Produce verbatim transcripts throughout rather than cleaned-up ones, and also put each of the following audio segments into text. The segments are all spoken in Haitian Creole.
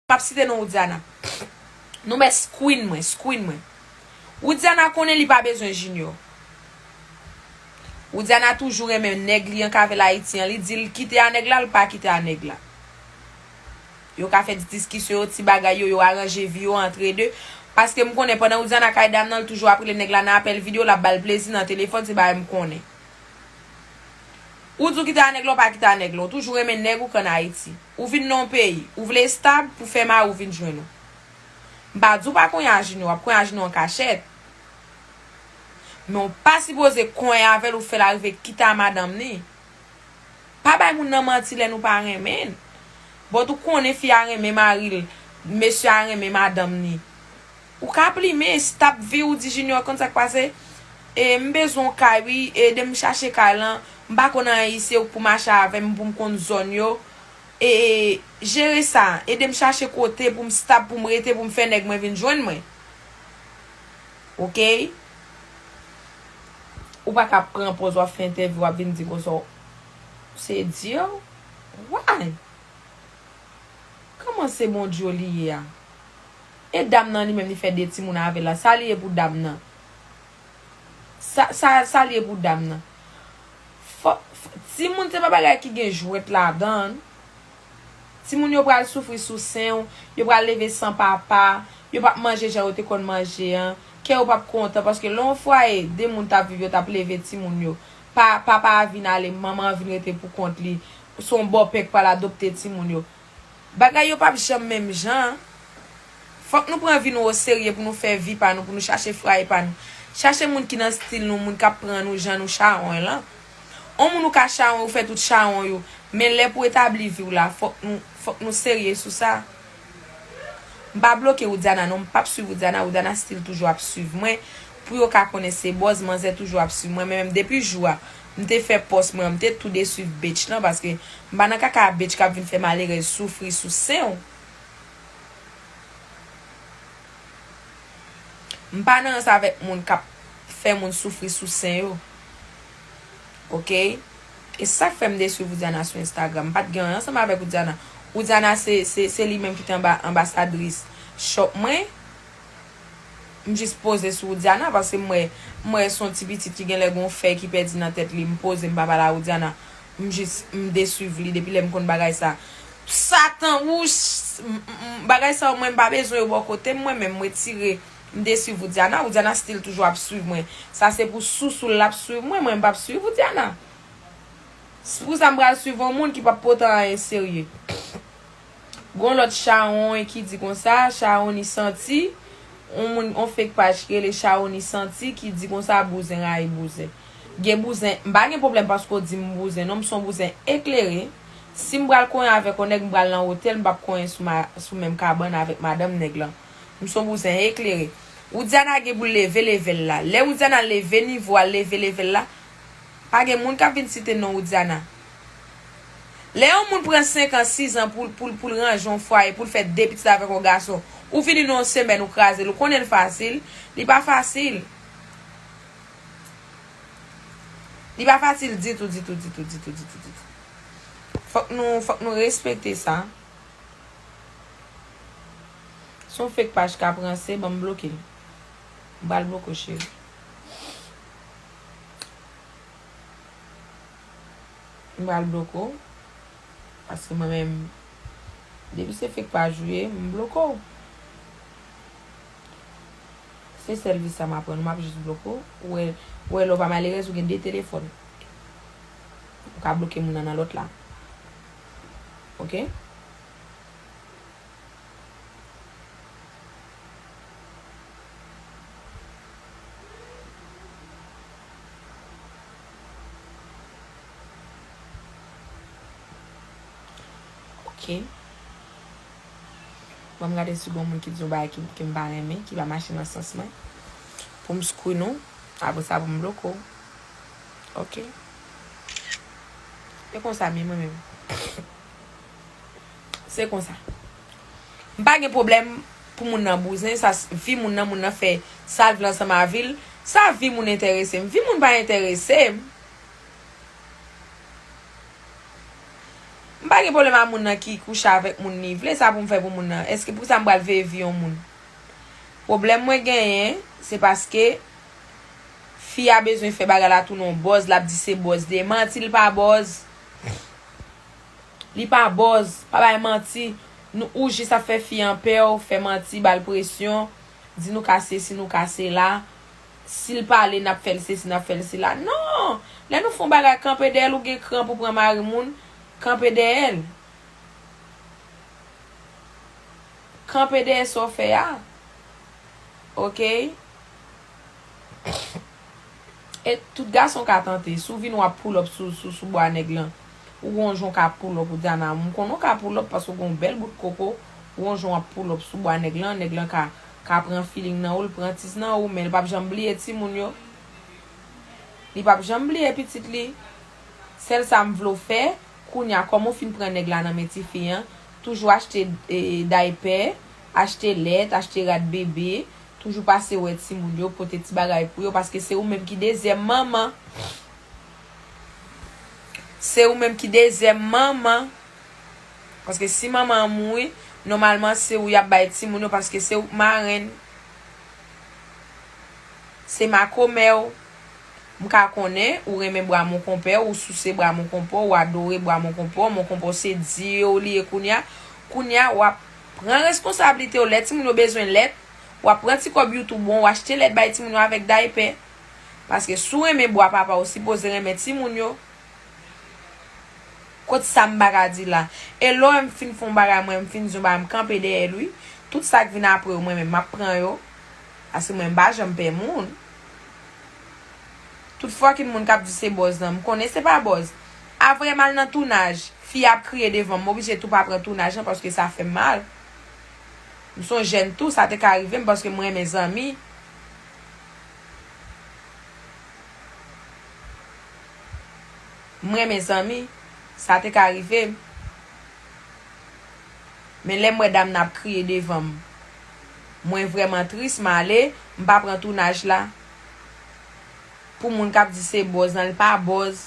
m ap site non Widiana. Nou mèt screen mwen, screen mwen. Widiana konnen li pa bezwen Junior. Widiana toujou renmen nèg li an k avè l Ayiti an. Li di l kite a nèg la, l pa kite a nèg la. Yo ka fè ti diskisyon yo, ti bagay yo, yo aranje vi yo antre de. Paske m konnen pandan Widiana kay dam nan, l toujou ap rele nèg la nan apèl videyo, l ap ba l plezi nan telefòn, se bagay m konnen. Ou di w kite a nèg la, w pa kite a nèg la. Ou toujou renmen nèg ou k ann Ayiti. Ou vin nan yon peyi, ou vle estab pou fè mari w vin jwenn ou. M pa di w pa konyen a Junior, w ap konyen a Junior an kachèt. Men w pa sipoze konyen avè l, ou fè l arive kite a madanm ni. Pa bay moun nan manti lè nou pa renmen l. But ou konnen fi a renmen mari l, mesye a renmen madanm ni. Ou ka plimen, stop vi w, di Junior, konn sa k pase? E, m bezwen yon kay, wi, ede m chache kay lan. M pa konn anyen isi, ou k pou mache avè m, pou m konn zòn yo. E, jere sa, ede m chache kote pou m stop, pou m rete, pou m fè nèg mwen vin jwenn mwen. Oke? Ou pa ka pran pòz w ap fè entèvyou, w ap vin di konsa w se di w. Why? Kòman se Bondye li ye a? E dam nan li menm li fè de timoun avè l la. Sa li ye pou dam nan? Sa, sa, sa li ye pou dam nan? Fò, fò, timoun se pa bagay ki gen jwèt ladan l. Timoun yo pral soufri sou sen w, yo pral leve san papa, yo p ap manje jan yo te konn manje an. Kè yo p ap kontan paske lè yon fwaye, de moun t ap viv, yo t ap leve timoun yo. Pa, papa a vin ale, manman an vin rete pou kont li. Se yon bòpè k pral adopte timoun yo. Bagay yo p ap janm menm jan. Fòk nou pran vi nou oserye pou nou fè vi pa nou, pou nou chache fwaye pa nou. Chache moun ki nan stil nou, moun k ap pran nou jan nou chawony lan. On moun ou ka chawony, ou fè tout chawony ou, men lè pou etabli vi w la, fòk nou, fòk nou serye sou sa. M pa bloke Widiana non, m p ap swiv Widiana, Widiana still toujou ap swiv mwen. Pou yo ka konnen se bòz, manzè toujou ap swiv mwen, men menm depi jou a, m te fè pòs mwen an, m te tou deswiv bitch lan, paske m pa nan kaka bitch k ap vin fè malerèz soufri sou sen w. M pa nan rans avèk moun k ap fè moun soufri sou sen yo. Oke? E sa k fè m deswiv Widiana sou Instagram. M pa t gen anyen ansanm avèk Widiana. Widiana se, se, se li menm ki te anba, anbasadris shop mwen. M jis poze sou Widiana paske m wè, m wè se yon ti pitit ki genlè gen yon fèy ki pèdi nan tèt li. M poze, m pa pale a Widiana. M jis, m deswiv li depi lè m konn bagay sa. Satan wouch, m, m, m, bagay sa yo mwen m pa bezwen yo bò kote m, mwen menm m retire, m deswiv Widiana, Widiana still toujou ap swiv mwen. Sa se pou sousou l ap swiv mwen, mwen m p ap swiv Widiana. S-, pou sa m pral swiv yon moun ki p ap pote anyen serye. Gon lòt chawony ki di konsa, chawony santi, yon moun, yon fake paj ki rele chawony santi ki di konsa bouzen rayi bouzen. Gen bouzen, m pa gen pwoblèm paske w di m bouzen non, m se yon bouzen eklere. Si m pral konyen avèk yon nèg, m pral nan otèl, m p ap konyen sou ma-, sou menm kabann avèk madanm nèg lan. M se yon bouzen eklere. Widiana gen pou l leve level la. Lè Widiana leve nivo a, leve level la, pa gen moun k ap vin site non Widiana. Lè yon moun pran senk an, sis an pou, pou, pou l ranje yon fwaye, pou l fè de pitit avèk yon gason, ou vini nan yon semèn ou kraze l, ou konnen l fasil? Li pa fasil. Li pa fasil ditou, ditou, ditou, ditou, ditou, ditou. Fòk nou, fòk nou respekte sa. Se yon fake paj k ap ranse, ban m bloke l. M pral bloke w, cheri. M pral bloke w. Paske mwen menm, depi se fake paj ou ye, m bloke w. Se sèl vi sa m aprann, m ap jis bloke w. Ou wè, ou wè lè w pa malerèz, ou gen de telefòn. Ou ka bloke moun nan nan lòt la. Oke? Ok. Ban m gade si gon moun ki di yon bagay ki, ki m pa renmen, ki pa mache nan sans mwen. Pou m screen ou, apre sa pou m bloke w. Ok. E konsa m ye mwen menm. Se konsa. M pa gen pwoblèm pou moun nan bouzen, sa s-, vi moun nan, moun nan fè sa l vle ansanm a vi l. Sa vi moun enterese m. Vi moun pa enterese m. M pa Pa gen pwoblèm a moun nan ki kouche avèk moun li vle, sa pou m fè pou moun nan? Èske pou sa m pral veye vi yon moun? Pwoblèm mwen genyen, se paske fi a bezwen fè bagay la tounen yon buzz, l ap di se buzz li ye. Manti, li pa buzz. Li pa buzz, pa bay manti. Nou, ou jis ap fè fi an pè, w fè manti, ba l presyon, di nou ka sesi, nou ka sela. Si l pale, n ap fè l sesi, n ap fè l sela. Non! Lè nou fè yon bagay, kanpe dèyè l, ou gen kran pou pran mari moun, kanpe dèyè l. Kanpe dèyè sa w fè a. Oke? E tout gason ka tante. Si w vin w ap pull up sou, sou, sou bwa nèg lan, ou gon jan w ka pull up, ou di a nan, m konnen w ka pull up paske w gon bèl bout koko, ou gon jan w ap pull up sou bwa nèg lan, nèg lan ka, ka pran feeling nan ou, l pran tis nan ou, men l p ap janm bliye timoun yo. Li p ap janm bliye pitit li. Sèl sa m vle w fè, kounye a, kòm ou fin pran nèg la nan men tifi an, toujou achte, e, daypè, achte lèt, achte rad bebe, toujou pase wè timoun yo, pote ti bagay pou yo, paske se ou menm ki dezyèm manman. Se ou menm ki dezyèm manman. Paske si manman an mouri, nòmalman se ou y ap bay timoun yo, paske se ou k marenn. Se makomè w. M ka konnen ou renmen bwa monkonpè w, ou souse bwa monkonpè w, ou adore bwa monkonpè w. Monkonpè w se dye w li ye kounye a. Kounye a, w ap pran reskonsablite w. Lè timoun yo bezwen lèt, w ap pran ti kòb YouTube ou an, w achte lèt bay timoun yo avèk daypè. Paske si w renmen bwa papa w, ou sipoze renmen timoun yo. Kot sa m pa ka di la? E lè w wè m fin fè yon bagay, mwen, m fin di yon bagay, m kanpe dèyè l, wi. Tout sa k vin apre yo, mwen menm, m ap pran yo. Paske mwen, m pa janm pè moun. Tout fucking moun k ap di se buzz lan, m konnen se pa buzz. Avan m al nan tounaj, fi a ap kriye devan m, m oblije tou pa pran tounaj lan paske sa fè m mal. M se yon jèn tou, sa te ka rive m paske m renmen zanmi. M renmen zanmi, sa te ka rive m. Men lè m wè dam nan ap kriye devan m, mwen vrèman tris, m ale, m pa pran tounaj la. Pou moun k ap di se buzz lan, li pa buzz.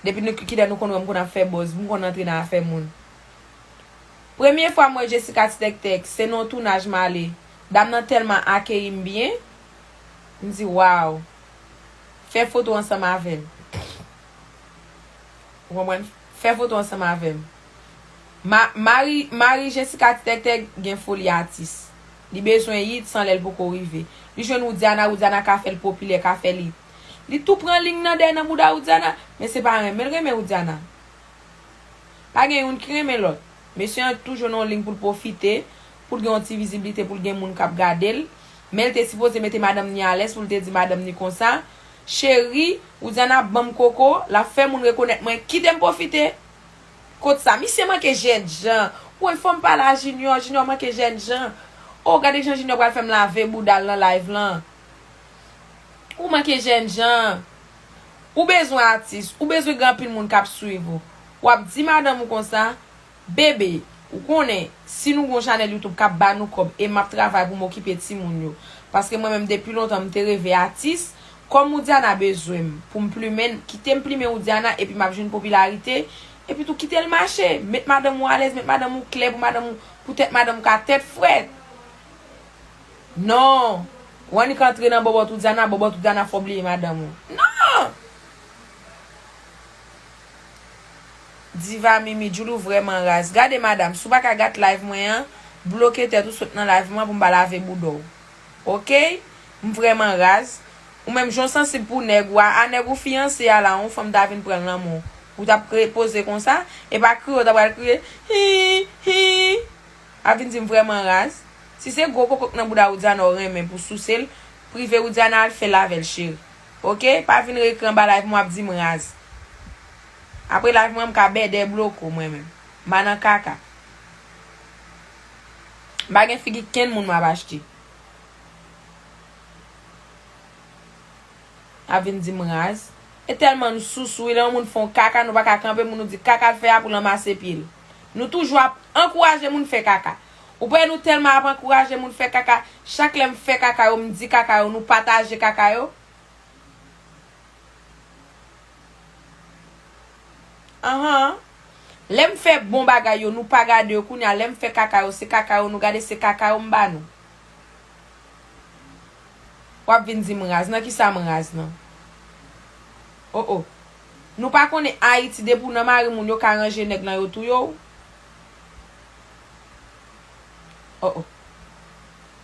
Depi nou, kilè nou konn wè m konn ap fè buzz, m konn antre nan afè moun. Premye fwa m wè Jessica Ti Tèk Tèk, se nan yon tounaj m ale. Dam nan tèlman akeyi m byen, m di, "Waw." Fè foto ansanm avè m. Ou konprann? Fè foto ansanm avè m. Ma-, mari, mari Jessica Ti Tèk Tèk gen foli atis. Li bezwen hit san lè l poko rive. Li jwenn Widiana, Widiana ka fè l popilè, ka fè l hit. Li tou pran liy nan dèyè nan bouda Widiana, men se pa renmen l renmen Widiana. Pa gen youn ki renmen lòt. Mesye an toujou nan yon liy pou l pwofite, pou l gen yon ti viziblite, pou l gen moun k ap gade l. Men l te sipoze mete madanm ni alèz pou l te di madanm ni konsa, "Cheri, Widiana ap ban m koko, l ap fè moun rekonèt mwen, kite m pwofite." Kot sa? Misye manke jènjan. Woy, fò m pale a Junior, Junior manke jènjan. O, gade jan Junior pral fè m lave bouda l nan live lan. Ou manke jènjan. Ou bezwen atis, ou bezwen gen anpil moun k ap swiv ou. W ap di madanm ou konsa, "Bebe, ou konnen, si nou gon chanèl YouTube k ap ba nou kòb e m ap travay pou m okipe timoun yo." Paske mwen menm depi lontan m te reve atis, kòm Widiana bezwen m pou m plimen l, kite m plimen Widiana epi m ap jwenn popilarite, epi tou kite l mache, met madanm ou alèz, met madanm ou klè pou madanm ou, pou tèt madanm ou ka tèt frèt. Non! W annik antre nan bòbòt Widiana, bòbòt Widiana fè w bliye madanm ou. Non! Diva Mimi, Djoulou vrèman raz. Gade madam, si w pa ka gate live mwen an, bloke tèt ou, sot nan live mwen pou m pa lave bouda w. Oke? M vrèman raz. Ou menm jan w sansib pou nèg ou a, a nèg ou fiyanse a la, yon fanm ta vin pran l nan men w. Ou t ap repoze konsa, e pa kriye w ta pral kriye. Hi, hi. Ap vin di m vrèman raz. Si se gwo koko k nan bouda Widiana w renmen pou souse l, prive Widiana al fè l avè l cheri. Oke? Pa vin rekri anba live mwen ap di m raz. Apre live mwen, m ka bèdè bloke w mwen menm. M pa nan kaka. M pa gen figi kenn moun m ap achte. Ap vin di m raz. E tèlman n sousou, wi, lè yon moun fè yon kaka, nou pa ka kanpe moun nou di kaka l fè a pou l anmase pye l. Nou toujou ap ankouraje moun fè kaka. Ou pa wè nou tèlman ap ankouraje moun fè kaka, chak lè m fè kaka yo, m di kaka yo, nou pataje kaka yo. Anhan. Lè m fè bon bagay yo, nou pa gade yo. Kounye a, lè m fè kaka yo, se kaka yo nou gade, se kaka yo m ba nou. W ap vin di m raz. Nan kisa m raz nan? Oh, oh. Nou pa konnen Ayiti, depi w nan mari moun, yo ka ranje nèg lan, yo touye w? Oh, oh.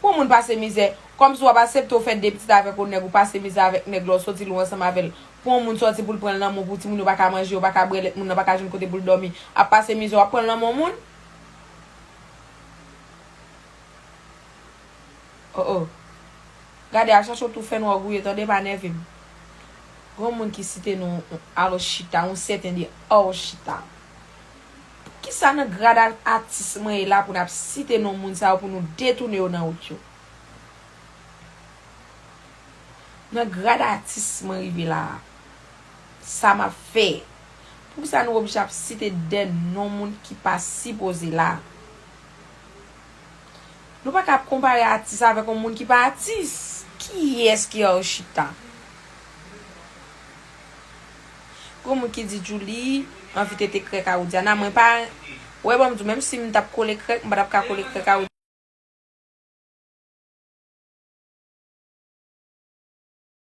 Pou yon moun pase mizè, kòmsi w ap aksepte w fè de pitit avèk yon nèg, ou pase mizè avèk nèg la, w soti lwen ansanm avè l. Pou yon moun sòti pou l pran l nan men w, pou timoun yo pa ka manje, yo pa ka bwè, lèt moun nan pa ka jwenn kote pou l dòmi, ap pase mizè, w ap pran l nan men yon moun? Oh, oh. Gade, al chache w tou fè nwa w gouye, tande, pa nève m. Gon moun ki site non Arshita, yon sèten de Arshita. Poukisa nan grad a-, atis mwen ye la pou n ap site non moun sa yo pou nou detounen yo nan wout yo? Nan grad atis mwen rive la a, sa m ap fè? Poukisa nou oblije ap site de non moun ki pa sipoze la? Nou pa ka ap konpare atis avèk yon moun ki pa atis. Kiyès ki Arshita? Gon moun ki di Djouly anvi tete krèk a Widiana. Mwen pa, wè, ban m di w, menm si m t ap kole krèk, m pa t ap ka kole krèk a